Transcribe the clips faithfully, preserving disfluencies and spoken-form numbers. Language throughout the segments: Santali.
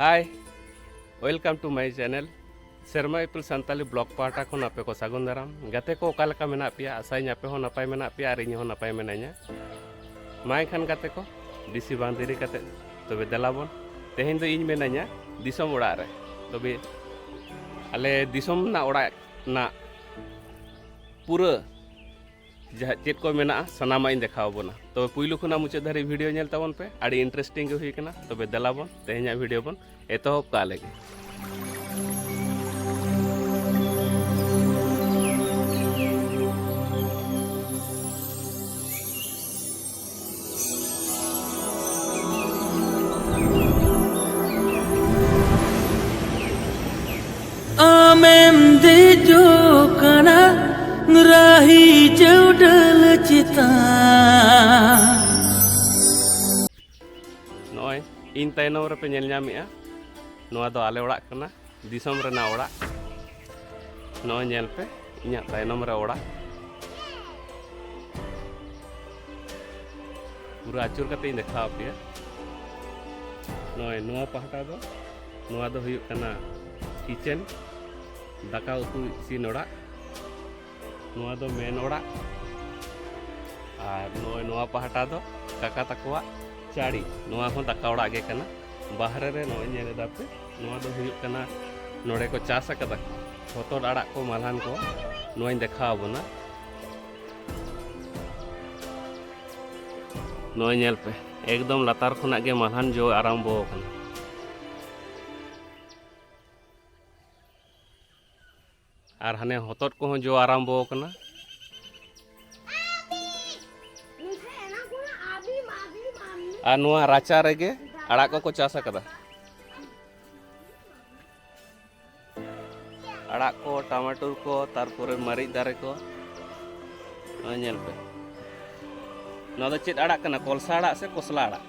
Hi, welcome to my channel. ᱥᱮᱨᱢᱟ ᱤᱯᱤᱞ ᱥᱟᱱᱛᱟᱞᱤ ᱵᱞᱚᱜ ᱯᱟᱦᱴᱟ ᱠᱷᱚᱱ ᱟᱯᱮ ᱠᱚ ᱥᱟᱹᱜᱩᱱ ᱫᱟᱨᱟᱢ᱾ ᱜᱟᱛᱮ ᱠᱚ, ᱚᱠᱟ ᱞᱮᱠᱟ ᱢᱮᱱᱟᱜ ᱯᱮᱭᱟ? ᱟᱥᱟᱭᱟᱹᱧ ᱟᱯᱮ ᱦᱚᱸ ᱱᱟᱯᱟᱭ ᱢᱮᱱᱟᱜ ᱯᱮᱭᱟ ᱟᱨ ᱤᱧ ᱦᱚᱸ ᱱᱟᱯᱟᱭ ᱢᱮᱱᱟᱹᱧᱟ᱾ ᱢᱟ ᱮᱱᱠᱷᱟᱱ ᱜᱟᱛᱮ ᱠᱚ, ᱵᱮᱥᱤ ᱵᱟᱝ ᱫᱮᱨᱤ ᱠᱟᱛᱮ, ᱛᱚᱵᱮ ᱫᱮᱞᱟ ᱵᱚᱱ᱾ ᱛᱮᱦᱮᱧ ᱫᱚ ᱤᱧ ᱢᱮᱱᱟᱹᱧᱟ ᱫᱤᱥᱚᱢ ᱚᱲᱟᱜ ᱨᱮ᱾ ᱛᱚᱵᱮ ᱟᱞᱮ ᱫᱤᱥᱚᱢ ᱨᱮᱱᱟᱜ ᱚᱲᱟᱜ ᱨᱮᱱᱟᱜ ᱯᱩᱨᱟᱹ ᱡᱟᱦᱟᱸ ᱪᱮᱫ ᱠᱚ ᱢᱮᱱᱟᱜᱼᱟ, ᱥᱟᱱᱟᱢᱟᱜ ᱤᱧ ᱫᱮᱠᱷᱟᱣ ᱟᱵᱚᱱᱟ᱾ ᱛᱚᱵᱮ ᱯᱩᱭᱞᱩ ᱠᱷᱚᱱᱟᱜ ᱢᱩᱪᱟᱹᱫ ᱫᱷᱟᱹᱨᱤᱡ ᱵᱷᱤᱰᱤᱭᱳ ᱧᱮᱞ ᱛᱟᱵᱚᱱ ᱯᱮ, ᱟᱹᱰᱤ ᱤᱱᱴᱟᱨᱮᱥᱴᱤᱝ ᱜᱮ ᱦᱩᱭ ᱠᱟᱱᱟ᱾ ᱛᱚᱵᱮ ᱫᱮᱞᱟ ᱵᱚᱱ ᱛᱮᱦᱮᱧᱟᱜ ᱵᱷᱤᱰᱤᱭᱳ ᱵᱚᱱ ᱮᱛᱚᱦᱚᱵ ᱠᱟᱜ ᱞᱮᱜᱮ᱾ ᱟᱢᱮᱢ ᱫᱮᱡᱚᱜ ᱠᱟᱱᱟ ᱨᱟᱦᱤ ᱪᱟᱹᱣᱰᱟᱹᱞ ᱪᱮᱛᱟᱱ᱾ ᱱᱚᱜᱼᱚᱭ ᱤᱧ ᱛᱟᱭᱱᱚᱢ ᱨᱮᱯᱮ ᱧᱮᱞ ᱧᱟᱢᱮᱜᱼᱟ, ᱱᱚᱣᱟ ᱫᱚ ᱟᱞᱮ ᱚᱲᱟᱜ ᱠᱟᱱᱟ, ᱫᱤᱥᱚᱢ ᱨᱮᱱᱟᱜ ᱚᱲᱟᱜ᱾ ᱱᱚᱜᱼᱚᱭ ᱧᱮᱞ ᱯᱮ, ᱤᱧᱟᱹᱜ ᱛᱟᱭᱱᱚᱢ ᱨᱮ ᱚᱲᱟᱜ᱾ ᱯᱩᱨᱟᱹ ᱟᱹᱪᱩᱨ ᱠᱟᱛᱮ ᱤᱧ ᱫᱮᱠᱷᱟᱣ ᱟᱯᱮᱭᱟ᱾ ᱱᱚᱜᱼᱚᱭ ᱱᱚᱣᱟ ᱯᱟᱦᱴᱟ ᱫᱚ, ᱱᱚᱣᱟ ᱫᱚ ᱦᱩᱭᱩᱜ ᱠᱟᱱᱟ ᱠᱤᱪᱮᱱ, ᱫᱟᱠᱟ ᱩᱛᱩ ᱤᱥᱤᱱ ᱚᱲᱟᱜ᱾ ᱱᱚᱣᱟ ᱫᱚ ᱢᱮᱱ ᱚᱲᱟᱜ᱾ ᱟᱨ ᱱᱚᱜᱼᱚᱭ ᱱᱚᱣᱟ ᱯᱟᱦᱴᱟ ᱫᱚ ᱠᱟᱠᱟ ᱛᱟᱠᱚᱣᱟᱜ ᱪᱟᱹᱲᱤ᱾ ᱱᱚᱣᱟ ᱦᱚᱸ ᱫᱟᱠᱟ ᱚᱲᱟᱜ ᱜᱮ ᱠᱟᱱᱟ᱾ ᱵᱟᱦᱨᱮ ᱨᱮ ᱱᱚᱜᱼᱚᱭ ᱧᱮᱞ ᱮᱫᱟ ᱯᱮ, ᱱᱚᱣᱟ ᱫᱚ ᱦᱩᱭᱩᱜ ᱠᱟᱱᱟ, ᱱᱚᱰᱮ ᱠᱚ ᱪᱟᱥ ᱟᱠᱟᱫᱟ ᱠᱚ ᱦᱚᱛᱚᱫ ᱟᱲᱟᱜ ᱠᱚ, ᱢᱟᱞᱦᱟᱱ ᱠᱚ᱾ ᱱᱚᱣᱟᱧ ᱫᱮᱠᱷᱟᱣ ᱟᱵᱚᱱᱟ᱾ ᱱᱚᱜᱼᱚᱭ ᱧᱮᱞ ᱯᱮ, ᱮᱠᱫᱚᱢ ᱞᱟᱛᱟᱨ ᱠᱷᱚᱱᱟᱜ ᱜᱮ ᱢᱟᱞᱦᱟᱱ ᱡᱚ ᱟᱨᱟᱢᱵᱚ ᱟᱠᱟᱱᱟ᱾ ᱟᱨ ᱦᱟᱱᱮ ᱦᱚᱛᱚᱫ ᱠᱚᱦᱚᱸ ᱡᱚ ᱟᱨᱟᱢᱵᱚ ᱟᱠᱟᱱᱟ᱾ ᱟᱨ ᱱᱚᱣᱟ ᱨᱟᱪᱟ ᱨᱮᱜᱮ ᱟᱲᱟᱜ ᱠᱚᱠᱚ ᱪᱟᱥ ᱟᱠᱟᱫᱟ᱾ ᱟᱲᱟᱜ ᱠᱚ, ᱴᱟᱢᱟᱴᱩᱨ ᱠᱚ, ᱛᱟᱨᱯᱚᱨᱮ ᱢᱟᱹᱨᱤᱪ ᱫᱟᱨᱮ ᱠᱚ᱾ ᱱᱚᱜᱼᱚᱭ ᱧᱮᱞ ᱯᱮ, ᱱᱚᱣᱟ ᱫᱚ ᱪᱮᱫ ᱟᱲᱟᱜ ᱠᱟᱱᱟ? ᱠᱚᱞᱥᱟ ᱟᱲᱟᱜ ᱥᱮ ᱠᱚᱥᱞᱟ ᱟᱲᱟᱜ?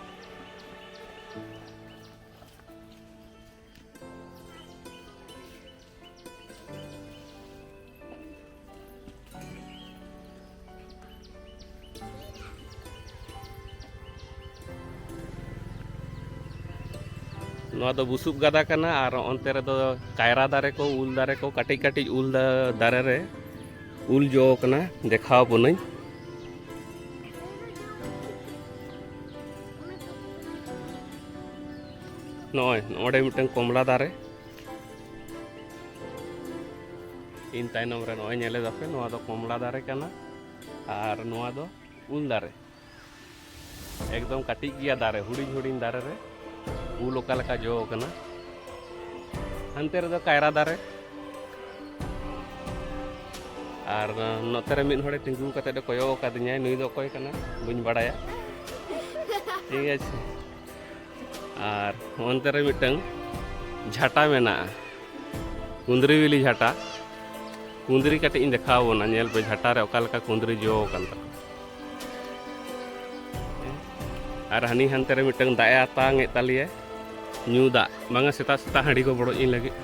ᱱᱚᱣᱟ ᱫᱚ ᱵᱩᱥᱩᱵ ᱜᱟᱫᱟ ᱠᱟᱱᱟ ᱟᱨ ᱚᱱᱛᱮ ᱨᱮᱫᱚ ᱠᱟᱭᱨᱟ ᱫᱟᱨᱮ ᱠᱚ, ᱩᱞ ᱫᱟᱨᱮ ᱠᱚ, ᱠᱟᱹᱴᱤᱡ ᱠᱟᱹᱴᱤᱡ ᱩᱞ ᱫᱟ-, ᱫᱟᱨᱮ ᱨᱮ ᱩᱞ ᱡᱚ ᱠᱟᱱᱟ᱾ ᱫᱮᱠᱷᱟᱣ ᱟᱵᱚᱱᱟᱹᱧ᱾ ᱱᱚᱜᱼᱚᱭ ᱱᱚᱰᱮ ᱢᱤᱫᱴᱟᱝ ᱠᱚᱢᱞᱟ ᱫᱟᱨᱮ, ᱤᱧ ᱛᱟᱭᱱᱚᱢ ᱨᱮ ᱱᱚᱜᱼᱚᱭ ᱧᱮᱞ ᱮᱫᱟᱯᱮ, ᱱᱚᱣᱟ ᱫᱚ ᱠᱚᱢᱞᱟ ᱫᱟᱨᱮ ᱠᱟᱱᱟ ᱟᱨ ᱱᱚᱣᱟ ᱫᱚ ᱩᱞ ᱫᱟᱨᱮ᱾ ᱮᱠᱫᱚᱢ ᱠᱟᱹᱴᱤᱡ ᱜᱮᱭᱟ ᱫᱟᱨᱮ, ᱦᱩᱰᱤᱧ ᱦᱩᱰᱤᱧ ᱫᱟᱨᱮ ᱨᱮ ᱩᱞ ᱚᱠᱟ ᱞᱮᱠᱟ ᱡᱚ ᱟᱠᱟᱱᱟ᱾ ᱦᱟᱱᱛᱮ ᱨᱮᱫᱚ ᱠᱟᱭᱨᱟ ᱫᱟᱨᱮ᱾ ᱟᱨ ᱱᱚᱛᱮ ᱨᱮ ᱢᱤᱫ ᱦᱚᱲᱮ ᱛᱤᱸᱜᱩ ᱠᱟᱛᱮᱫ ᱮ ᱠᱚᱭᱚᱜ ᱟᱠᱟᱫᱤᱧᱟᱭ, ᱱᱩᱭ ᱫᱚ ᱚᱠᱚᱭ ᱠᱟᱱᱟ ᱵᱟᱹᱧ ᱵᱟᱲᱟᱭᱟ᱾ ᱴᱷᱤᱠ ᱟᱪᱷᱮ, ᱟᱨ ᱚᱱᱛᱮ ᱨᱮ ᱢᱤᱫᱴᱟᱝ ᱡᱷᱟᱴᱟ ᱢᱮᱱᱟᱜᱼᱟ, ᱠᱩᱸᱫᱽᱨᱤ ᱵᱤᱞᱤ ᱡᱷᱟᱴᱟ᱾ ᱠᱩᱸᱫᱽᱨᱤ ᱠᱟᱹᱴᱤᱡ ᱤᱧ ᱫᱮᱠᱷᱟᱣ ᱟᱵᱚᱱᱟ, ᱧᱮᱞ ᱯᱮ ᱡᱷᱟᱴᱟ ᱨᱮ ᱚᱠᱟ ᱞᱮᱠᱟ ᱠᱩᱸᱫᱽᱨᱤ ᱡᱚ ᱟᱠᱟᱱ ᱛᱟᱠᱚᱣᱟ᱾ ᱟᱨ ᱦᱟᱹᱱᱤ ᱦᱟᱱᱛᱮ ᱨᱮ ᱢᱤᱫᱴᱟᱝ ᱫᱟᱜ ᱮ ᱟᱛᱟᱝ ᱮᱫ ᱛᱟᱞᱮᱭᱟ, ᱧᱩ ᱫᱟᱜ ᱵᱟᱝᱟ, ᱥᱮᱛᱟᱜ ᱥᱮᱛᱟᱜ ᱦᱟᱺᱰᱤ ᱠᱚ ᱵᱚᱰᱚᱡ ᱤᱧ ᱞᱟᱹᱜᱤᱫ᱾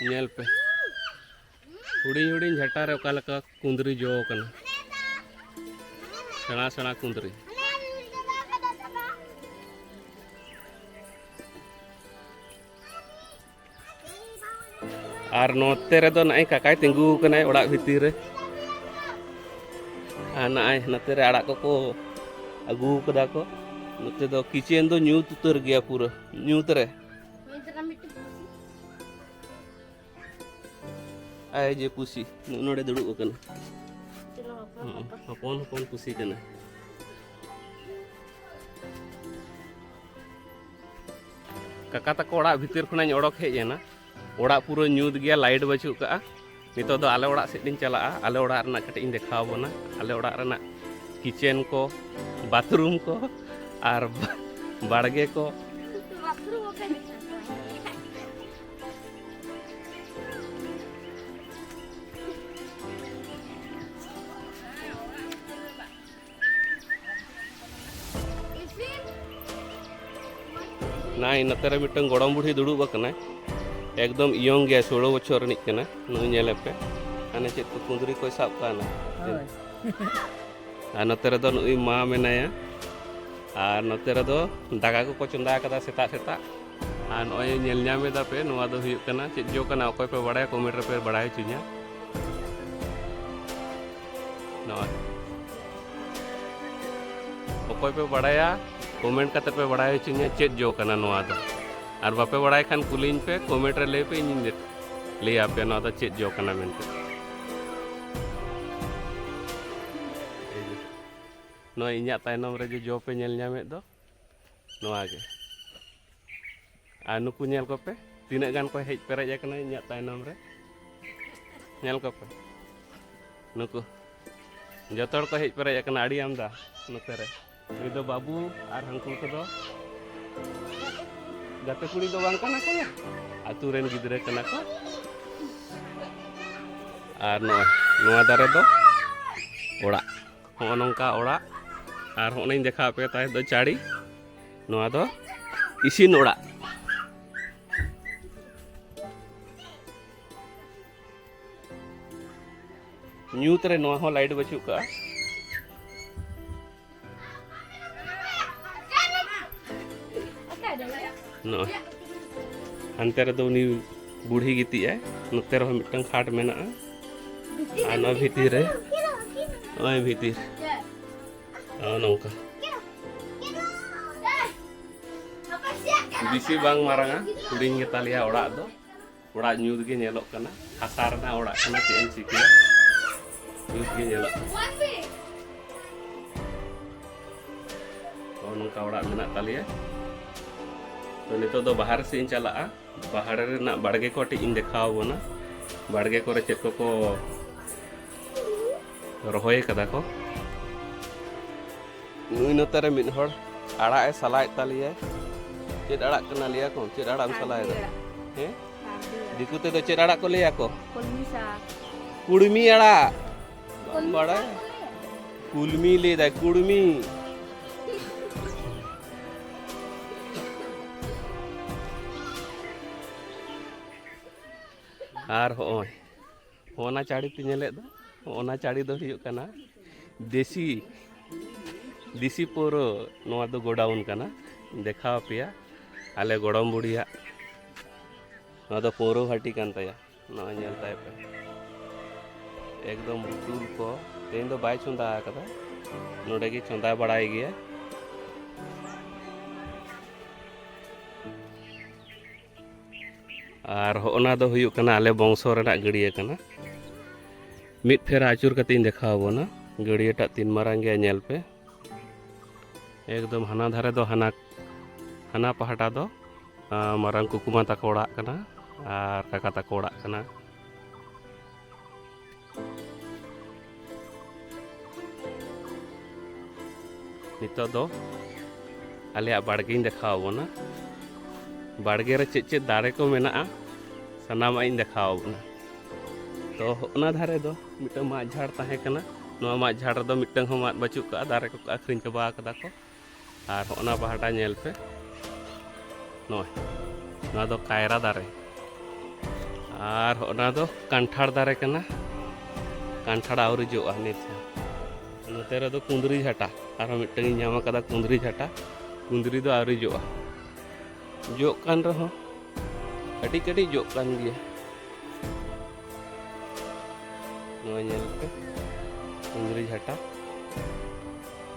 ᱧᱮᱞ ᱯᱮ, ᱦᱩᱰᱤᱧ ᱦᱩᱰᱤᱧ ᱡᱷᱟᱴᱟ ᱨᱮ ᱚᱠᱟ ᱞᱮᱠᱟ ᱠᱩᱸᱫᱽᱨᱤ ᱡᱚ ᱟᱠᱟᱱᱟ, ᱥᱮᱬᱟ ᱥᱮᱬᱟ ᱠᱩᱸᱫᱽᱨᱤ᱾ ᱟᱨ ᱱᱚᱛᱮ ᱨᱮᱫᱚ ᱱᱚᱜᱼᱚᱭ ᱠᱟᱠᱟᱭ ᱛᱤᱸᱜᱩ ᱟᱠᱟᱱᱟᱭ ᱚᱲᱟᱜ ᱵᱷᱤᱛᱤᱨ ᱨᱮ᱾ ᱟᱨ ᱱᱚᱜᱼᱚᱭ ᱱᱚᱛᱮ ᱨᱮ ᱟᱲᱟᱜ ᱠᱚᱠᱚ ᱟᱹᱜᱩ ᱠᱟᱫᱟ ᱠᱚ᱾ ᱱᱚᱛᱮ ᱫᱚ ᱠᱤᱪᱮᱱ ᱫᱚ ᱧᱩᱛ ᱩᱛᱟᱹᱨ ᱜᱮᱭᱟ, ᱯᱩᱨᱟᱹ ᱧᱩᱛ ᱨᱮ᱾ ᱟᱭ ᱡᱮ ᱯᱩᱥᱤ ᱱᱚᱜᱼᱚ ᱱᱚᱰᱮ ᱫᱩᱲᱩᱵ ᱟᱠᱟᱱᱟ᱾ ᱦᱚᱯᱚᱱ ᱦᱚᱯᱚᱱ ᱯᱩᱥᱤ ᱠᱟᱱᱟ᱾ ᱠᱟᱠᱟ ᱛᱟᱠᱚ ᱚᱲᱟᱜ ᱵᱷᱤᱛᱤᱨ ᱠᱷᱚᱱᱟᱜ ᱤᱧ ᱚᱰᱚᱠ ᱦᱮᱡ ᱮᱱᱟ᱾ ᱚᱲᱟᱜ ᱯᱩᱨᱟᱹ ᱧᱩᱛ ᱜᱮᱭᱟ, ᱞᱟᱭᱤᱴ ᱵᱟᱹᱪᱩᱜ ᱠᱟᱜᱼᱟ᱾ ᱱᱤᱛᱚᱜ ᱫᱚ ᱟᱞᱮ ᱚᱲᱟᱜ ᱥᱮᱫ ᱤᱧ ᱪᱟᱞᱟᱜᱼᱟ, ᱟᱞᱮ ᱚᱲᱟᱜ ᱨᱮᱱᱟᱜ ᱠᱟᱹᱴᱤᱡ ᱤᱧ ᱫᱮᱠᱷᱟᱣ ᱟᱵᱚᱱᱟ᱾ ᱟᱞᱮ ᱚᱲᱟᱜ ᱨᱮᱱᱟᱜ ᱠᱤᱪᱮᱱ ᱠᱚ, ᱵᱟᱛᱷᱨᱩᱢ ᱠᱚ ᱟᱨ ᱵᱟ-, ᱵᱟᱲᱜᱮ ᱠᱚ᱾ ᱱᱟᱭ ᱱᱚᱛᱮ ᱨᱮ ᱢᱤᱫᱴᱟᱝ ᱜᱚᱲᱚᱢ ᱵᱩᱲᱦᱤ ᱫᱩᱲᱩᱵ ᱟᱠᱟᱱᱟᱭ, ᱮᱠᱫᱚᱢ ᱤᱭᱚᱝ ᱜᱮᱭᱟᱭ, ᱥᱳᱞᱳ ᱵᱚᱪᱷᱚᱨ ᱨᱤᱱᱤᱡ ᱠᱟᱱᱟᱭ ᱱᱩᱭ, ᱧᱮᱞᱮ ᱯᱮ᱾ ᱢᱟᱱᱮ ᱪᱮᱫ ᱠᱚ ᱠᱩᱸᱫᱽᱨᱤ ᱠᱚᱭ ᱥᱟᱵ ᱠᱟᱜᱼᱟ ᱱᱟ᱾ ᱦᱳᱭ᱾ ᱟᱨ ᱱᱚᱛᱮ ᱨᱮᱫᱚ ᱱᱩᱭ ᱢᱟ ᱢᱮᱱᱟᱭᱟ᱾ ᱟᱨ ᱱᱚᱛᱮ ᱨᱮᱫᱚ ᱫᱟᱠᱟ ᱠᱚᱠᱚ ᱪᱚᱸᱫᱟ ᱟᱠᱟᱫᱟ ᱥᱮᱛᱟᱜ ᱥᱮᱛᱟᱜ᱾ ᱟᱨ ᱱᱚᱜᱼᱚᱭ ᱧᱮᱞ ᱧᱟᱢ ᱮᱫᱟ ᱯᱮ, ᱱᱚᱣᱟ ᱫᱚ ᱦᱩᱭᱩᱜ ᱠᱟᱱᱟ ᱪᱮᱫ ᱡᱚ ᱠᱟᱱᱟ? ᱚᱠᱚᱭ ᱯᱮ ᱵᱟᱲᱟᱭᱟ, ᱠᱚᱢᱮᱱᱴ ᱨᱮᱯᱮ ᱵᱟᱲᱟᱭ ᱦᱚᱪᱚᱧᱟ᱾ ᱱᱚᱜᱼᱚᱭ ᱚᱠᱚᱭ ᱯᱮ ᱵᱟᱲᱟᱭᱟ, ᱠᱚᱢᱮᱱᱴ ᱠᱟᱛᱮ ᱯᱮ ᱵᱟᱲᱟᱭ ᱦᱚᱪᱚᱧᱟ ᱪᱮᱫ ᱡᱚ ᱠᱟᱱᱟ ᱱᱚᱣᱟ ᱫᱚ᱾ ᱟᱨ ᱵᱟᱯᱮ ᱵᱟᱲᱟᱭ ᱠᱷᱟᱱ ᱠᱩᱞᱤᱧ ᱯᱮ, ᱠᱚᱢᱮᱱᱴ ᱨᱮ ᱞᱟᱹᱭ ᱯᱮ, ᱤᱧᱤᱧ ᱞᱟᱹᱭ ᱟᱯᱮᱭᱟ ᱱᱚᱣᱟ ᱫᱚ ᱪᱮᱫ ᱡᱚ ᱠᱟᱱᱟ ᱢᱮᱱᱛᱮ᱾ ᱱᱚᱣᱟ ᱤᱧᱟᱹᱜ ᱛᱟᱭᱱᱚᱢ ᱨᱮ ᱡᱮ ᱡᱚ ᱯᱮ ᱧᱮᱞ ᱧᱟᱢᱮᱫ ᱫᱚ, ᱱᱚᱣᱟ ᱜᱮ᱾ ᱟᱨ ᱱᱩᱠᱩ ᱧᱮᱞ ᱠᱚᱯᱮ, ᱛᱤᱱᱟᱹᱜ ᱜᱟᱱ ᱠᱚ ᱦᱮᱡ ᱯᱮᱨᱮᱡ ᱟᱠᱟᱱᱟ ᱤᱧᱟᱹᱜ ᱛᱟᱭᱱᱚᱢ ᱨᱮ᱾ ᱧᱮᱞ ᱠᱚᱯᱮ, ᱱᱩᱠᱩ ᱡᱚᱛᱚ ᱦᱚᱲ ᱠᱚ ᱦᱮᱡ ᱯᱮᱨᱮᱡ ᱟᱠᱟᱱᱟ, ᱟᱹᱰᱤ ᱟᱢᱫᱟ ᱱᱚᱛᱮ ᱨᱮ᱾ ᱱᱩᱭ ᱫᱚ ᱵᱟᱹᱵᱩ ᱟᱨ ᱦᱟᱹᱱᱠᱩ ᱠᱚᱫᱚ ᱜᱟᱛᱮ ᱠᱩᱲᱤ ᱫᱚ ᱵᱟᱝ ᱠᱟᱱᱟ ᱠᱚ, ᱟᱹᱛᱩ ᱨᱮᱱ ᱜᱤᱫᱽᱨᱟᱹ ᱠᱟᱱᱟ ᱠᱚ᱾ ᱟᱨ ᱱᱚᱜᱼᱚᱭ ᱱᱚᱣᱟ ᱫᱟᱨᱮ ᱫᱚ ᱚᱲᱟᱜ, ᱦᱚᱸᱜᱼᱚ ᱱᱚᱝᱠᱟ ᱚᱲᱟᱜ᱾ ᱟᱨ ᱦᱚᱸᱜᱼᱚ ᱱᱟᱧ ᱫᱮᱠᱷᱟᱣ ᱟᱯᱮ ᱛᱟᱦᱮᱸᱫ ᱫᱚ ᱪᱟᱹᱲᱤ, ᱱᱚᱣᱟ ᱫᱚ ᱤᱥᱤᱱ ᱚᱲᱟᱜ᱾ ᱧᱩᱛ ᱨᱮ ᱱᱚᱣᱟ ᱦᱚᱸ ᱞᱟᱭᱤᱴ ᱵᱟᱹᱪᱩᱜ ᱠᱟᱜᱼᱟ᱾ ᱱᱚᱜᱼᱚᱭ ᱦᱟᱱᱛᱮ ᱨᱮᱫᱚ ᱩᱱᱤ ᱵᱩᱲᱦᱤ ᱜᱤᱛᱤᱡ ᱟᱭ, ᱱᱚᱛᱮ ᱨᱮᱦᱚᱸ ᱢᱤᱫᱴᱟᱝ ᱠᱷᱟᱴ ᱢᱮᱱᱟᱜᱼᱟ᱾ ᱟᱨ ᱱᱚᱣᱟ ᱵᱷᱤᱛᱤᱨ ᱨᱮ, ᱱᱚᱜᱼᱚᱭ ᱵᱷᱤᱛᱤᱨ, ᱱᱚᱜᱼᱚ ᱱᱚᱝᱠᱟ᱾ ᱵᱮᱥᱤ ᱵᱟᱝ ᱢᱟᱨᱟᱝᱟ, ᱦᱩᱰᱤᱧ ᱜᱮᱛᱟᱞᱮᱭᱟ ᱚᱲᱟᱜ ᱫᱚ᱾ ᱚᱲᱟᱜ ᱧᱩᱛ ᱜᱮ ᱧᱮᱞᱚᱜ ᱠᱟᱱᱟ, ᱦᱟᱥᱟ ᱨᱮᱱᱟᱜ ᱚᱲᱟᱜ ᱠᱟᱱᱟ, ᱪᱮᱫ ᱮᱢ ᱪᱤᱠᱟᱹᱭᱟ, ᱧᱩᱛ ᱜᱮ ᱧᱮᱞᱚᱜ ᱠᱟᱱᱟ᱾ ᱱᱚᱜᱼᱚ ᱱᱚᱝᱠᱟ ᱚᱲᱟᱜ ᱢᱮᱱᱟᱜ ᱛᱟᱞᱮᱭᱟ᱾ ᱛᱚ, ᱱᱤᱛᱚᱜ ᱫᱚ ᱵᱟᱦᱨᱮ ᱥᱮᱫ ᱤᱧ ᱪᱟᱞᱟᱜᱼᱟ, ᱵᱟᱦᱨᱮ ᱨᱮᱱᱟᱜ ᱵᱟᱲᱜᱮ ᱠᱚ ᱠᱟᱹᱴᱤᱡ ᱤᱧ ᱫᱮᱠᱷᱟᱣ ᱟᱵᱚᱱᱟ, ᱵᱟᱲᱜᱮ ᱠᱚᱨᱮ ᱪᱮᱫ ᱠᱚᱠᱚ ᱨᱚᱦᱚᱭ ᱠᱟᱫᱟ ᱠᱚ᱾ ᱱᱩᱭ ᱱᱚᱛᱮ ᱨᱮ ᱢᱤᱫ ᱦᱚᱲ ᱟᱲᱟᱜ ᱮ ᱥᱟᱞᱟᱭᱮᱫ ᱛᱟᱞᱮᱭᱟᱭ᱾ ᱪᱮᱫ ᱟᱲᱟᱜ ᱠᱟᱱᱟ ᱞᱟᱹᱭᱟ ᱠᱚ? ᱪᱮᱫ ᱟᱲᱟᱜ ᱮᱢ ᱥᱟᱞᱟᱭᱮᱫᱟ? ᱠᱟᱨᱰᱤ ᱟᱲᱟᱜ᱾ ᱦᱮᱸ? ᱠᱟᱨᱰᱤ ᱟᱲᱟᱜ᱾ ᱫᱤᱠᱩ ᱛᱮᱫᱚ ᱪᱮᱫ ᱟᱲᱟᱜ ᱠᱚ ᱞᱟᱹᱭᱟ ᱠᱚ? ᱠᱚᱞᱢᱤ ᱥᱟᱠ᱾ ᱠᱩᱲᱢᱤ ᱟᱲᱟᱜ᱾ ᱵᱟᱢ ᱠᱚᱞᱢᱤ ᱵᱟᱲᱟᱭᱟ? ᱥᱟᱠ ᱠᱚ ᱞᱟᱹᱭᱟ᱾ ᱠᱩᱞᱢᱤ ᱞᱟᱹᱭ ᱫᱟᱭ, ᱠᱩᱲᱢᱤ᱾ ᱟᱨ ᱦᱚᱸᱜᱼᱚᱭ ᱚᱱᱟ ᱪᱟᱹᱲᱤ ᱯᱮ ᱧᱮᱞᱮᱫ ᱫᱚ, ᱚᱱᱟ ᱪᱟᱹᱲᱤ ᱫᱚ ᱦᱩᱭᱩᱜ ᱠᱟᱱᱟ ᱫᱮᱥᱤ, ᱫᱮᱥᱤ ᱯᱟᱹᱣᱨᱟᱹ᱾ ᱱᱚᱣᱟ ᱫᱚ ᱜᱳᱰᱟᱣᱩᱱ ᱠᱟᱱᱟ, ᱫᱮᱠᱷᱟᱣ ᱟᱯᱮᱭᱟ ᱟᱞᱮ ᱜᱚᱲᱚᱢ ᱵᱩᱲᱦᱤᱭᱟᱜ᱾ ᱱᱚᱣᱟ ᱫᱚ ᱯᱟᱹᱣᱨᱟᱹ ᱵᱷᱟᱹᱴᱤ ᱠᱟᱱ ᱛᱟᱭᱟ᱾ ᱱᱚᱜᱼᱚᱭ ᱧᱮᱞ ᱛᱟᱭ ᱯᱮ, ᱮᱠᱫᱚᱢ ᱵᱩᱛᱩᱞ ᱠᱚ᱾ ᱛᱮᱦᱮᱧ ᱫᱚ ᱵᱟᱭ ᱪᱚᱸᱫᱟ ᱟᱠᱟᱫᱟ, ᱱᱚᱰᱮ ᱜᱮ ᱪᱚᱸᱫᱟ ᱵᱟᱲᱟᱭ ᱜᱮᱭᱟ᱾ ᱟᱨ ᱦᱚᱸᱜᱼᱚ ᱱᱟ ᱫᱚ ᱦᱩᱭᱩᱜ ᱠᱟᱱᱟ ᱟᱞᱮ ᱵᱚᱝᱥᱚ ᱨᱮᱱᱟᱜ ᱜᱟᱹᱰᱭᱟᱹ ᱠᱟᱱᱟ᱾ ᱢᱤᱫ ᱯᱷᱮᱨᱟ ᱟᱹᱪᱩᱨ ᱠᱟᱛᱮ ᱤᱧ ᱫᱮᱠᱷᱟᱣ ᱟᱵᱚᱱᱟ᱾ ᱜᱟᱹᱰᱭᱟᱹ ᱴᱟᱜ ᱛᱤᱱ ᱢᱟᱨᱟᱝ ᱜᱮᱭᱟ ᱧᱮᱞ ᱯᱮ᱾ ᱮᱠᱫᱚᱢ ᱦᱟᱱᱟ ᱫᱷᱟᱨᱮ ᱫᱚ ᱦᱟᱱᱟ, ᱦᱟᱱᱟ ᱯᱟᱦᱴᱟ ᱫᱚ, ᱟᱸ, ᱢᱟᱨᱟᱝ ᱠᱩᱠᱩᱢᱟ ᱛᱟᱠᱚ ᱚᱲᱟᱜ ᱠᱟᱱᱟ ᱟᱨ ᱠᱟᱠᱟ ᱛᱟᱠᱚ ᱚᱲᱟᱜ ᱠᱟᱱᱟ᱾ ᱱᱤᱛᱚᱜ ᱫᱚ ᱟᱞᱮᱭᱟᱜ ᱵᱟᱲᱜᱮᱧ ᱫᱮᱠᱷᱟᱣ ᱟᱵᱚᱱᱟ᱾ ᱵᱟᱲᱜᱮ ᱨᱮ ᱪᱮᱫ ᱪᱮᱫ ᱫᱟᱨᱮ ᱠᱚ ᱢᱮᱱᱟᱜᱼᱟ, ᱥᱟᱱᱟᱢᱟᱜ ᱤᱧ ᱫᱮᱠᱷᱟᱣ ᱟᱵᱚᱱᱟ᱾ ᱛᱚ, ᱚᱱᱟ ᱫᱷᱟᱨᱮ ᱫᱚ ᱢᱤᱫᱴᱟᱝ ᱢᱟᱫ ᱡᱷᱟᱲ ᱛᱟᱦᱮᱸ ᱠᱟᱱᱟ᱾ ᱱᱚᱣᱟ ᱢᱟᱫ ᱡᱷᱟᱲ ᱨᱮᱫᱚ ᱢᱤᱫᱴᱟᱝ ᱦᱚᱸ ᱢᱟᱫ ᱵᱟᱹᱪᱩᱜ ᱠᱟᱜᱼᱟ, ᱫᱟᱨᱮ ᱠᱚᱠᱚ ᱟᱹᱠᱷᱨᱤᱧ ᱪᱟᱵᱟ ᱠᱟᱫᱟ ᱠᱚ᱾ ᱟᱨ ᱦᱚᱸᱜᱼᱚ ᱱᱟ ᱯᱟᱦᱴᱟ ᱧᱮᱞ ᱯᱮ, ᱱᱚᱜᱼᱚᱭ ᱱᱚᱣᱟ ᱫᱚ ᱠᱟᱭᱨᱟ ᱫᱟᱨᱮ, ᱟᱨ ᱦᱚᱸᱜᱼᱚ ᱱᱟ ᱫᱚ ᱠᱟᱱᱴᱷᱟᱲ ᱫᱟᱨᱮ ᱠᱟᱱᱟ᱾ ᱠᱟᱱᱴᱷᱟᱲ ᱟᱹᱣᱨᱤ ᱡᱚᱜᱼᱟ ᱱᱤᱛ ᱦᱚᱸ᱾ ᱱᱚᱛᱮ ᱨᱮᱫᱚ ᱠᱩᱸᱫᱽᱨᱤ ᱡᱷᱟᱴᱟ, ᱟᱨᱦᱚᱸ ᱢᱤᱫᱴᱟᱝ ᱤᱧ ᱧᱟᱢ ᱟᱠᱟᱫᱟ ᱠᱩᱸᱫᱽᱨᱤ ᱡᱷᱟᱴᱟ᱾ ᱠᱩᱸᱫᱽᱨᱤ ᱫᱚ ᱟᱹᱣᱨᱤ ᱡᱚᱜᱼᱟ, ᱡᱚᱜ ᱠᱟᱱ ᱨᱮᱦᱚᱸ ᱠᱟᱹᱴᱤᱡ ᱠᱟᱹᱴᱤᱡ ᱡᱚᱜ ᱠᱟᱱ ᱜᱮᱭᱟ᱾ ᱱᱚᱣᱟ ᱧᱮᱞ ᱯᱮ, ᱠᱩᱸᱫᱽᱨᱤ ᱡᱷᱟᱴᱟ᱾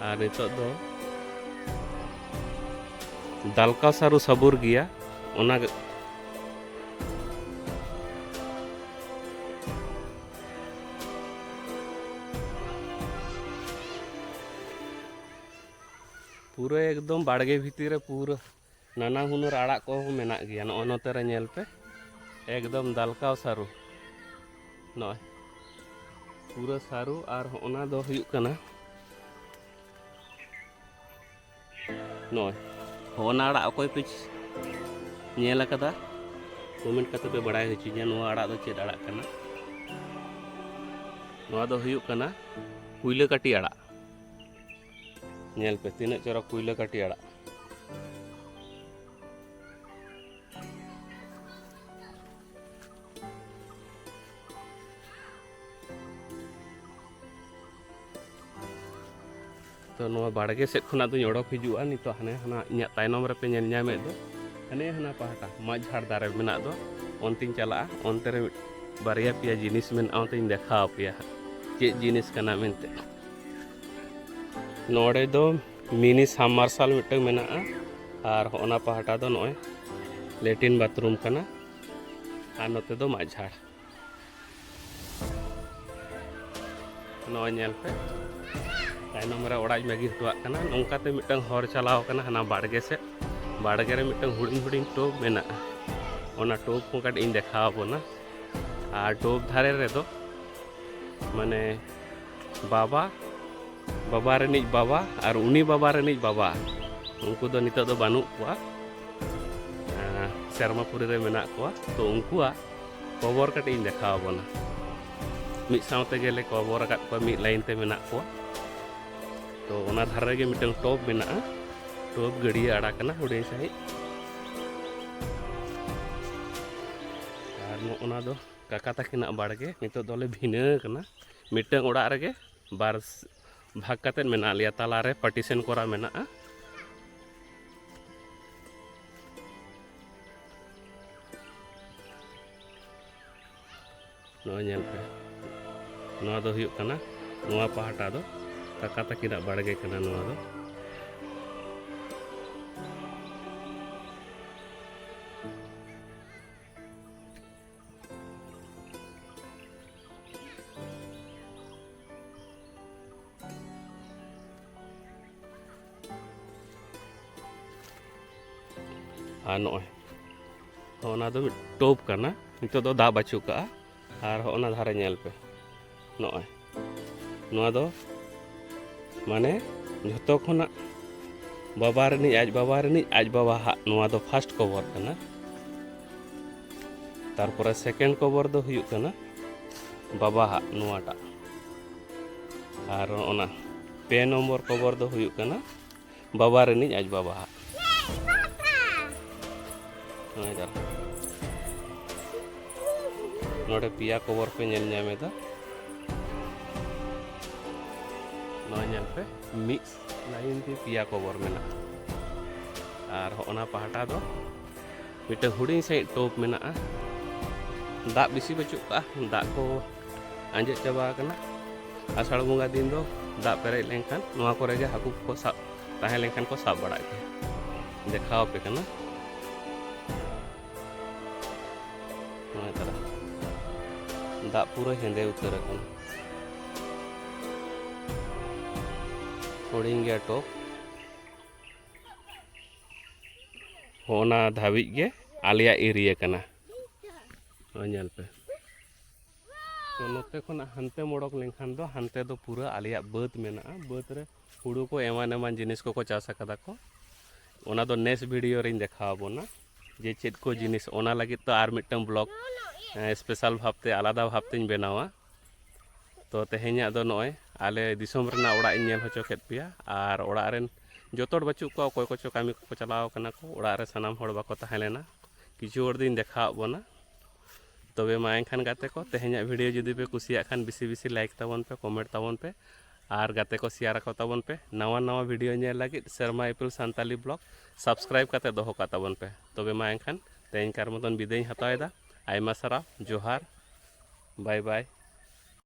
ᱟᱨ ᱱᱤᱛᱚᱜ ᱫᱚ ᱫᱟᱞᱠᱟ ᱥᱟᱹᱨᱩ ᱥᱟᱹᱵᱩᱨ ᱜᱮᱭᱟ, ᱚᱱᱟ ᱜᱮ᱾ ᱯᱩᱨᱟᱹ ᱮᱠᱫᱚᱢ ᱵᱟᱲᱜᱮ ᱵᱷᱤᱛᱤᱨ ᱨᱮ ᱯᱩᱨᱟᱹ ᱱᱟᱱᱟ ᱦᱩᱱᱟᱹᱨ ᱟᱲᱟᱜ ᱠᱚᱦᱚᱸ ᱢᱮᱱᱟᱜ ᱜᱮᱭᱟ᱾ ᱱᱚᱜᱼᱚ ᱱᱚᱛᱮ ᱨᱮ ᱧᱮᱞ ᱯᱮ, ᱮᱠᱫᱚᱢ ᱫᱟᱞᱠᱟᱣ ᱥᱟᱹᱨᱩ᱾ ᱱᱚᱜᱼᱚᱭ ᱯᱩᱨᱟᱹ ᱥᱟᱹᱨᱩ᱾ ᱟᱨ ᱦᱚᱸᱜᱼᱚ ᱱᱟ ᱫᱚ ᱦᱩᱭᱩᱜ ᱠᱟᱱᱟ, ᱱᱚᱜᱼᱚᱭ ᱦᱚᱸᱜᱼᱚ ᱱᱟ ᱟᱲᱟᱜ ᱚᱠᱚᱭ ᱯᱮ ᱧᱮᱞ ᱟᱠᱟᱫᱟ, ᱠᱚᱢᱮᱱᱴ ᱠᱟᱛᱮ ᱯᱮ ᱵᱟᱲᱟᱭ ᱦᱚᱪᱚᱧᱟ ᱱᱚᱣᱟ ᱟᱲᱟᱜ ᱫᱚ ᱪᱮᱫ ᱟᱲᱟᱜ ᱠᱟᱱᱟ᱾ ᱱᱚᱣᱟ ᱫᱚ ᱦᱩᱭᱩᱜ ᱠᱟᱱᱟ ᱠᱩᱭᱞᱟᱹ ᱠᱟᱹᱴᱤ ᱟᱲᱟᱜ᱾ ᱧᱮᱞ ᱯᱮ ᱛᱤᱱᱟᱹᱜ ᱪᱚᱨᱚᱠ ᱠᱩᱭᱞᱟᱹ ᱠᱟᱹᱴᱤ ᱟᱲᱟᱜ᱾ ᱛᱚ ᱱᱚᱣᱟ ᱵᱟᱲᱜᱮ ᱥᱮᱫ ᱠᱷᱚᱱᱟᱜ ᱫᱚᱧ ᱚᱰᱚᱠ ᱦᱤᱡᱩᱜᱼᱟ᱾ ᱱᱤᱛᱚᱜ ᱦᱟᱱᱮ ᱦᱟᱱᱟ ᱤᱧᱟᱹᱜ ᱛᱟᱭᱱᱚᱢ ᱨᱮᱯᱮ ᱧᱮᱞ ᱧᱟᱢᱮᱫ ᱫᱚ, ᱦᱟᱱᱮ ᱦᱟᱱᱟ ᱯᱟᱦᱴᱟ ᱢᱟᱫ ᱡᱷᱟᱲ ᱫᱟᱨᱮ ᱢᱮᱱᱟᱜ ᱫᱚ, ᱚᱱᱛᱮᱧ ᱪᱟᱞᱟᱜᱼᱟ᱾ ᱚᱱᱛᱮ ᱨᱮ ᱢᱤᱫ ᱵᱟᱨᱭᱟ ᱯᱮᱭᱟ ᱡᱤᱱᱤᱥ ᱢᱮᱱᱟᱜᱼᱟ, ᱚᱱᱛᱮᱧ ᱫᱮᱠᱷᱟᱣ ᱟᱯᱮᱭᱟ ᱦᱟᱸᱜ ᱪᱮᱫ ᱡᱤᱱᱤᱥ ᱠᱟᱱᱟ ᱢᱮᱱᱛᱮ᱾ ᱱᱚᱰᱮ ᱫᱚ ᱢᱤᱱᱤ ᱥᱟᱵᱢᱟᱨᱥᱟᱞ ᱢᱤᱫᱴᱟᱝ ᱢᱮᱱᱟᱜᱼᱟ, ᱟᱨ ᱦᱚᱸᱜᱼᱚ ᱱᱟ ᱯᱟᱦᱴᱟ ᱫᱚ ᱱᱚᱜᱼᱚᱭ ᱞᱮᱴᱤᱱ ᱵᱟᱛᱷᱨᱩᱢ ᱠᱟᱱᱟ, ᱟᱨ ᱱᱚᱛᱮ ᱫᱚ ᱢᱟᱫ ᱡᱷᱟᱲ᱾ ᱱᱚᱜᱼᱚᱭ ᱧᱮᱞ ᱯᱮ, ᱛᱟᱭᱱᱚᱢ ᱨᱮ ᱚᱲᱟᱜ ᱤᱧ ᱵᱟᱹᱜᱤ ᱦᱚᱴᱚᱣᱟᱜ ᱠᱟᱱᱟ᱾ ᱱᱚᱝᱠᱟᱛᱮ ᱢᱤᱫᱴᱟᱝ ᱦᱚᱨ ᱪᱟᱞᱟᱣ ᱠᱟᱱᱟ ᱦᱟᱱᱟ ᱵᱟᱲᱜᱮ ᱥᱮᱫ᱾ ᱵᱟᱲᱜᱮ ᱨᱮ ᱢᱤᱫᱴᱟᱝ ᱦᱩᱰᱤᱧ ᱦᱩᱰᱤᱧ ᱴᱳᱯ ᱢᱮᱱᱟᱜᱼᱟ, ᱚᱱᱟ ᱴᱳᱯ ᱦᱚᱸ ᱠᱟᱹᱴᱤᱡ ᱤᱧ ᱫᱮᱠᱷᱟᱣ ᱟᱵᱚᱱᱟ᱾ ᱟᱨ ᱴᱳᱯ ᱫᱷᱟᱨᱮ ᱨᱮᱫᱚ ᱢᱟᱱᱮ ᱵᱟᱵᱟ, ᱵᱟᱵᱟ ᱨᱤᱱᱤᱡ ᱵᱟᱵᱟ ᱟᱨ ᱩᱱᱤ ᱵᱟᱵᱟ ᱨᱤᱱᱤᱡ ᱵᱟᱵᱟ, ᱩᱱᱠᱩ ᱫᱚ ᱱᱤᱛᱚᱜ ᱫᱚ ᱵᱟᱹᱱᱩᱜ ᱠᱚᱣᱟ, ᱟᱸ, ᱥᱮᱨᱢᱟᱯᱩᱨᱤ ᱨᱮ ᱢᱮᱱᱟᱜ ᱠᱚᱣᱟ᱾ ᱛᱚ ᱩᱱᱠᱩᱣᱟᱜ ᱠᱚᱵᱚᱨ ᱠᱟᱹᱴᱤᱡ ᱤᱧ ᱫᱮᱠᱷᱟᱣ ᱟᱵᱚᱱᱟ᱾ ᱢᱤᱫ ᱥᱟᱶ ᱛᱮᱜᱮ ᱞᱮ ᱠᱚᱵᱚᱨ ᱟᱠᱟᱫ ᱠᱚᱣᱟ, ᱢᱤᱫ ᱞᱟᱭᱤᱱ ᱛᱮ ᱢᱮᱱᱟᱜ ᱠᱚᱣᱟ᱾ ᱛᱚ ᱚᱱᱟ ᱫᱷᱟᱨᱮ ᱨᱮᱜᱮ ᱢᱤᱫᱴᱟᱝ ᱴᱚᱵ ᱢᱮᱱᱟᱜᱼᱟ, ᱴᱚᱵ ᱜᱟᱹᱰᱭᱟᱹ ᱟᱲᱟ ᱠᱟᱱᱟ ᱦᱩᱰᱤᱧ ᱥᱟᱺᱦᱤᱡ᱾ ᱟᱨ ᱱᱚᱜᱼᱚ ᱱᱟ ᱫᱚ ᱠᱟᱠᱟ ᱛᱟᱹᱠᱤᱱᱟᱜ ᱵᱟᱲᱜᱮ᱾ ᱱᱤᱛᱚᱜ ᱫᱚᱞᱮ ᱵᱷᱤᱱᱟᱹ ᱟᱠᱟᱱᱟ, ᱢᱤᱫᱴᱟᱝ ᱚᱲᱟᱜ ᱨᱮᱜᱮ ᱵᱟᱨ ᱵᱷᱟᱜᱽ ᱠᱟᱛᱮᱫ ᱢᱮᱱᱟᱜ ᱞᱮᱭᱟ, ᱛᱟᱞᱟᱨᱮ ᱯᱟᱨᱴᱤᱥᱮᱱ ᱠᱚᱨᱟ ᱢᱮᱱᱟᱜᱼᱟ᱾ ᱱᱚᱜᱼᱚᱭ ᱧᱮᱞ ᱯᱮ, ᱱᱚᱣᱟ ᱫᱚ ᱦᱩᱭᱩᱜ ᱠᱟᱱᱟ, ᱱᱚᱣᱟ ᱯᱟᱦᱴᱟ ᱫᱚ ᱠᱟᱠᱟ ᱛᱟᱹᱠᱤᱱᱟᱜ ᱵᱟᱲᱜᱮ ᱠᱟᱱᱟ ᱱᱚᱣᱟ ᱫᱚ᱾ ᱟᱨ ᱱᱚᱜᱼᱚᱭ ᱚᱱᱟ ᱫᱚ ᱢᱤᱫ ᱴᱳᱯ ᱠᱟᱱᱟ, ᱱᱤᱛᱚᱜ ᱫᱚ ᱫᱟᱜ ᱵᱟᱹᱪᱩᱜ ᱠᱟᱜᱼᱟ᱾ ᱟᱨ ᱦᱚᱸᱜᱼᱚ ᱱᱟ ᱫᱷᱟᱨᱮ ᱧᱮᱞ ᱯᱮ, ᱱᱚᱜᱼᱚᱭ ᱱᱚᱣᱟ ᱫᱚ ᱢᱟᱱᱮ ᱡᱷᱚᱛᱚ ᱠᱷᱚᱱᱟᱜ ᱵᱟᱵᱟ ᱨᱤᱱᱤᱡ, ᱟᱡ ᱵᱟᱵᱟ ᱨᱤᱱᱤᱡ, ᱟᱡ ᱵᱟᱵᱟᱣᱟᱜ ᱱᱚᱣᱟ ᱫᱚ ᱯᱷᱟᱥᱴ ᱠᱚᱵᱚᱨ ᱠᱟᱱᱟ᱾ ᱛᱟᱨᱯᱚᱨᱮ ᱥᱮᱠᱮᱱᱰ ᱠᱚᱵᱚᱨ ᱫᱚ ᱦᱩᱭᱩᱜ ᱠᱟᱱᱟ ᱵᱟᱵᱟᱣᱟᱜ ᱱᱚᱣᱟᱴᱟᱜ, ᱟᱨ ᱚᱱᱟ ᱯᱮ ᱱᱚᱢᱵᱚᱨ ᱠᱚᱵᱚᱨ ᱫᱚ ᱦᱩᱭᱩᱜ ᱠᱟᱱᱟ ᱵᱟᱵᱟ ᱨᱤᱱᱤᱡ ᱟᱡ ᱵᱟᱵᱟᱣᱟᱜ᱾ ᱱᱚᱜᱼᱚᱭ ᱫᱟᱨᱟ᱾ ᱱᱚᱰᱮ ᱯᱮᱭᱟ ᱠᱚᱵᱚᱨ ᱯᱮ ᱧᱮᱞ ᱧᱟᱢ ᱮᱫᱟ᱾ ᱱᱚᱣᱟ ᱧᱮᱞ ᱯᱮ, ᱢᱤᱫ line ᱛᱮ ᱯᱮᱭᱟ ᱠᱚᱵᱚᱨ ᱢᱮᱱᱟᱜᱼᱟ᱾ ᱟᱨ ᱦᱚᱸᱜᱼᱱᱟ ᱯᱟᱦᱴᱟ ᱫᱚ ᱢᱤᱫᱴᱟᱝ ᱦᱩᱰᱤᱧ ᱥᱟᱺᱦᱤᱡ ᱴᱚᱯ ᱢᱮᱱᱟᱜᱼᱟ᱾ ᱫᱟᱜ ᱵᱮᱥᱤ ᱵᱟᱹᱪᱩᱜ ᱠᱟᱜᱼᱟ, ᱫᱟᱜ ᱠᱚ ᱟᱸᱡᱮᱫ ᱪᱟᱵᱟ ᱟᱠᱟᱱᱟ᱾ ᱟᱥᱟᱲ ᱵᱚᱸᱜᱟ ᱫᱤᱱ ᱫᱚ ᱫᱟᱜ ᱯᱮᱨᱮᱡ ᱞᱮᱱᱠᱷᱟᱱ ᱱᱚᱣᱟ ᱠᱚᱨᱮ ᱜᱮ ᱦᱟᱹᱠᱩ ᱠᱚ ᱥᱟᱵ, ᱛᱟᱦᱮᱸ ᱞᱮᱱᱠᱷᱟᱱ ᱠᱚ ᱥᱟᱵ ᱵᱟᱲᱟᱜ ᱜᱮᱭᱟ᱾ ᱫᱮᱠᱷᱟᱣ ᱟᱯᱮ ᱠᱟᱱᱟ᱾ ᱱᱚᱜᱼᱚᱭ ᱛᱟᱨᱟ ᱫᱟᱜ ᱯᱩᱨᱟᱹ ᱦᱮᱸᱫᱮ ᱩᱛᱟᱹᱨ ᱟᱠᱟᱱᱟ᱾ ᱦᱩᱰᱤᱧ ᱜᱮᱭᱟ ᱴᱚᱯ᱾ ᱦᱚᱸᱜᱼᱱᱟ ᱫᱷᱟᱹᱵᱤᱡ ᱜᱮ ᱟᱞᱮᱭᱟᱜ area ᱠᱟᱱᱟ᱾ ᱱᱚᱜᱼᱚᱭ ᱧᱮᱞ ᱯᱮ᱾ ᱛᱚ ᱱᱚᱛᱮ ᱠᱷᱚᱱᱟᱜ ᱦᱟᱱᱛᱮᱢ ᱚᱰᱚᱠ ᱞᱮᱱᱠᱷᱟᱱ ᱫᱚ ᱦᱟᱱᱛᱮ ᱫᱚ ᱯᱩᱨᱟᱹ ᱟᱞᱮᱭᱟᱜ ᱵᱟᱹᱫᱽ ᱢᱮᱱᱟᱜᱼᱟ᱾ ᱵᱟᱹᱫᱽ ᱨᱮ ᱦᱩᱲᱩ ᱠᱚ ᱮᱢᱟᱱ ᱮᱢᱟᱱ ᱡᱤᱱᱤᱥ ᱠᱚᱠᱚ ᱪᱟᱥ ᱟᱠᱟᱫᱟ ᱠᱚ᱾ ᱚᱱᱟ ᱫᱚ next video ᱨᱤᱧ ᱫᱮᱠᱷᱟᱣ ᱟᱵᱚᱱᱟ ᱡᱮ ᱪᱮᱫ ᱠᱚ ᱡᱤᱱᱤᱥ, ᱚᱱᱟ ᱞᱟᱹᱜᱤᱫ ᱛᱚ ᱟᱨ ᱢᱤᱫᱴᱟᱝ vlog, ᱮᱸ, special ᱵᱷᱟᱵᱽᱛᱮ, ᱟᱞᱟᱫᱟ ᱵᱷᱟᱵᱽᱛᱮᱧ ᱵᱮᱱᱟᱣᱟ᱾ ᱛᱚ ᱛᱮᱦᱮᱧᱟᱜ ᱫᱚ ᱱᱚᱜᱼᱚᱭ ᱟᱞᱮ ᱫᱤᱥᱚᱢ ᱨᱮᱱᱟᱜ ᱚᱲᱟᱜ ᱤᱧ ᱧᱮᱞ ᱦᱚᱪᱚ ᱠᱮᱫ ᱯᱮᱭᱟ, ᱟᱨ ᱚᱲᱟᱜ ᱨᱮᱱ ᱡᱚᱛᱚ ᱦᱚᱲ ᱵᱟᱹᱪᱩᱜ ᱠᱚᱣᱟ, ᱚᱠᱚᱭ ᱠᱚᱪᱚ ᱠᱟᱹᱢᱤ ᱠᱚᱠᱚ ᱪᱟᱞᱟᱣ ᱠᱟᱱᱟ ᱠᱚ, ᱚᱲᱟᱜ ᱨᱮ ᱥᱟᱱᱟᱢ ᱦᱚᱲ ᱵᱟᱠᱚ ᱛᱟᱦᱮᱸ ᱞᱮᱱᱟ, ᱠᱤᱪᱷᱩ ᱦᱚᱲ ᱫᱚᱧ ᱫᱮᱠᱷᱟᱣᱟᱫ ᱵᱚᱱᱟ᱾ ᱛᱚᱵᱮ ᱢᱟ ᱮᱱᱠᱷᱟᱱ ᱜᱟᱛᱮ ᱠᱚ, ᱛᱮᱦᱮᱧᱟᱜ video ᱡᱩᱫᱤ ᱯᱮ ᱠᱩᱥᱤᱭᱟᱜ ᱠᱷᱟᱱ ᱵᱮᱥᱤ ᱵᱮᱥᱤ like ᱛᱟᱵᱚᱱ ᱯᱮ, comment ᱛᱟᱵᱚᱱ ᱯᱮ, ᱟᱨ ᱜᱟᱛᱮ ᱠᱚ share ᱟᱠᱚ ᱛᱟᱵᱚᱱ ᱯᱮ᱾ ᱱᱟᱣᱟ ᱱᱟᱣᱟ video ᱧᱮᱞ ᱞᱟᱹᱜᱤᱫ ᱥᱮᱨᱢᱟ ᱤᱯᱤᱞ ᱥᱟᱱᱛᱟᱞᱤ vlog subscribe ᱠᱟᱛᱮ ᱫᱚᱦᱚ ᱠᱟᱜ ᱛᱟᱵᱚᱱ ᱯᱮ᱾ ᱛᱚᱵᱮ ᱢᱟ ᱮᱱᱠᱷᱟᱱ ᱛᱮᱦᱮᱧ ᱠᱟᱨ ᱢᱚᱛᱚᱱ ᱵᱤᱫᱟᱹᱭ ᱤᱧ ᱦᱟᱛᱟᱣ ᱮᱫᱟ᱾ ᱟᱭᱢᱟ ᱥᱟᱨᱦᱟᱣ, ᱡᱚᱦᱟᱨ, bye bye᱾